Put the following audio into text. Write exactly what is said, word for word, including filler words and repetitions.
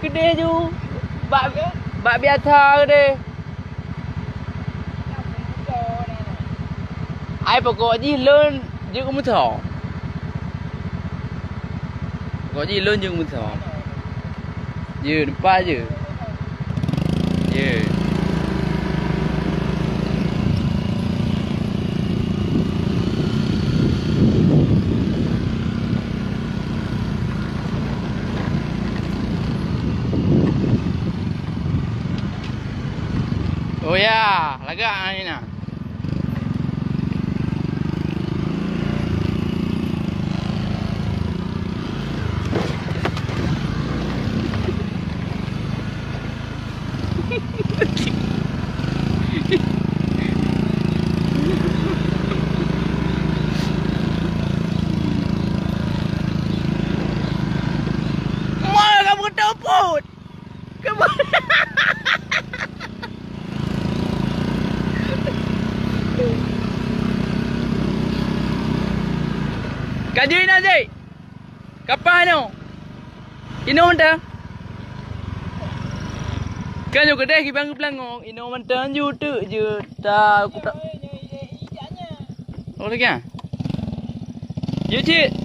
Keudeh ju. Bak, bak biasa keudeh. Ai pokok jih lôn jeuet keu meuso. Pokok jih lôn jeuet keu meuso. Jeuet, nampak jeuet. Jeuet. Oh ya, lagak ah, ni nah. Moe kamoe teupot. Kamoe. Ka jeuet na jeuet. Kapah nyoe. Inoe mantong. Kan nyoe keudeh kibang peulangong, inoe mantong ju teuk jeuet ta ku ta. Oh, lagèe nyan. Yuk, cit.